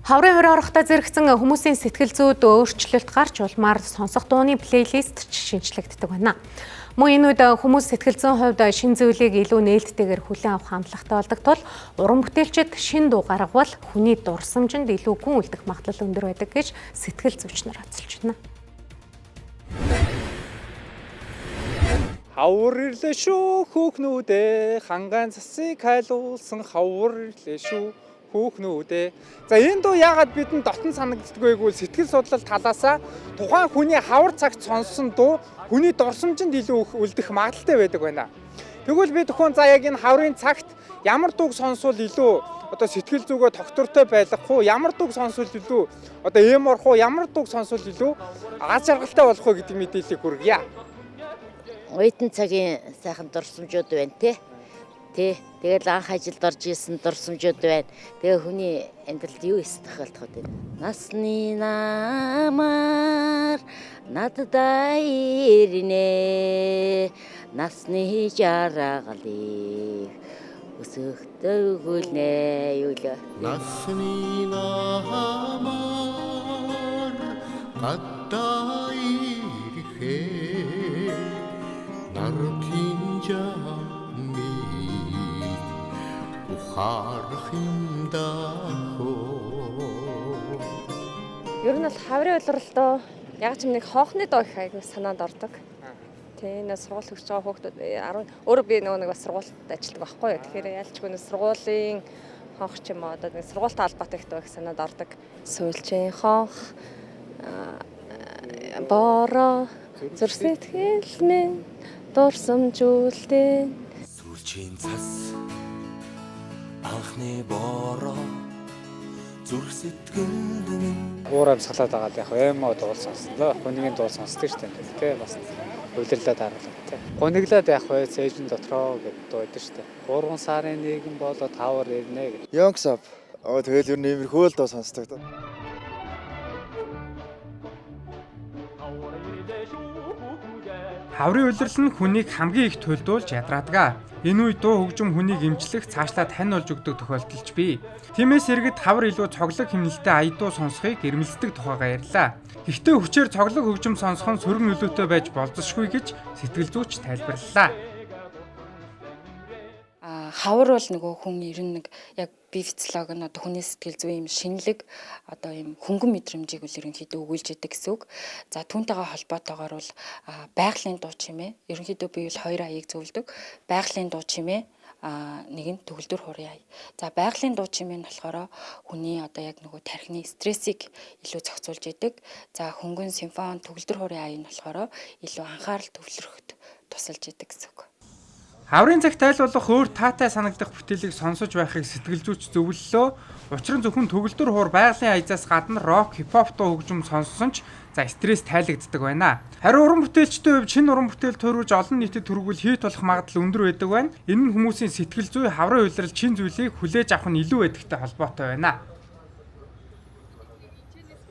Хаврын хорь орохдоо зэрэгцэн хүмүүсийн сэтгэл зүйд өөрчлөлт гарч улмаар сонсох дууны playlist ч шинчлэгддэг байна. Мөн энэ үед хүмүүс сэтгэл зүйн хувьд шинэ зүйлийг илүү нээлттэйгээр хүлээн авах хандлагатай болдог тул уран бүтээлчид шинэ дуу гаргавал хүний дурсамжинд илүү гүн үлдэх магадлал өндөр байдаг гэж сэтгэл зүйч нар онцолж байна. Хавар ирлээ шүү хүүхнүүдээ, хангаан цасыг хайлуулсан хавар ирлээ шүү хүүхнүүдээ. За энэ дуу яагаад бидэнд дотн санагддаггүй гэвэл сэтгэл судлал талаасаа тухайн хүний хавар цагт сонссон дуу хүний дурсамжинд илүү үлдэх магадлалтай байдаг байна. Тэгвэл би төхөн за яг энэ хаврын цагт ямар дууг сонсвол илүү одоо сэтгэл зүгээ тогтвортой байлгах уу, ямар дууг сонсвол илүү одоо эм орох уу, ямар дууг сонсвол илүү аз жаргалтай болох уу гэдэг мэдээллийг хүргье. Оюутан цагийн сайхан дурсамжууд байна те. Тэ. Тэгэл анх ажилд орж исэн дурсамжууд байна. Тэгээ хүний амьдралд юу эс тохиолдох вэ? Насны намар надад ирнэ. Насны жаргалыг өсөхтэй өгөлнэ юу лээ. Насны намар гадаа ирэхээ нартын жамыг ухаарах юм даа. Ер нь бол хаврын улиралдаа яг ч юм нэг хонхны дуу их айгүй санаанд ордог. Тэ энэ сургууль төгсөж байгаа хүүхдүүд 10 өөрөө би нөгөө нэг бас сургуульд ажилладаг байхгүй юу. Тэгэхээр ялчгүй нэг сургуулийн хонх ч юм уу одоо нэг сургуультай холбоотой их дуу их санаанд ордог. Сүүлчийн хонх бороо зүрх сэтгэл минь дурсамжуулдэ. Сүүлчийн цас анхны бороо зүрх сэтгэлд минь. Уур амьсгалаад байгаа л яг эмо дуул сонсон. Гунигийн дуул сонсдог шүү дээ. Тэ бас улирлаа даргалаа тэ. Гуниглаад яг вэ цээжин дотроо гэд дуу байдаг шүү дээ. 3 сарын 1 болоод хавар ирнэ гэж. Young Sub. Аа тэгэл ер нь иймэрхүү л дуу сонсдог. Хаврын улирал нь хүнийг хамгийн их туйлдуулж ядраадаг. Энэ үед дуу хөгжим хүнийг эмчлэх, цаашлаа тань болж өгдөг тохиолдол ч бий. Тиймээс иргэд хавар илүү цоглог хэмнэлтэй ая дуу сонсохыг эрмэлздэг тухайгаа ярьлаа. Гэхдээ хүчээр цоглог хөгжим сонсох нь сөрөг нөлөөтэй байж болзошгүй гэж сэтгэл зүйч тайлбарлалаа. Хавар бол нөгөө хүн ер нь нэг яг бие физиологи нь одоо хүний сэтгэл зүйн юм шинэлэг одоо юм хөнгөн мэдрэмжийг үл ерөнхийдөө өгүүлж идэг гэсэн үг. За түүнтэйгээ холбоотойгоор бол байгалийн дуу чимээ. Ерөнхийдөө би бол хоёр аяыг зөвлөдөг. Байгалийн дуу чимээ нэг нь төгөлдөр хуурын ая. За байгалийн дуу чимээ нь болохоор хүний одоо яг нөгөө тархины стрессийг илүү зохицуулж идэг. За хөнгөн симфон төгөлдөр хуурын ая нь болохоор илүү анхаарал төвлөрөхөд тусалж идэг гэсэн үг. Хаврын цагт айл болох өөр таатай санагдах бүтээлийг сонсож байхыг сэтгэл зүйч зөвлөлөө. Учир нь зөвхөн төгөлдөр хуур байгалийн аязаас гадна рок, хипхоп дуу хөгжим сонссон ч за стресс тайлагддаг байна. Харин уран бүтээлчдийн хувьд шинэ уран бүтээл төрүүлж олон нийтэд төргүүл хийт болох магадлал өндөр байдаг байна. Энэ нь хүмүүсийн сэтгэл зүй, хаврын улирал чин зүйлийг хүлээж авах нь илүү байдагтай холбоотой байна.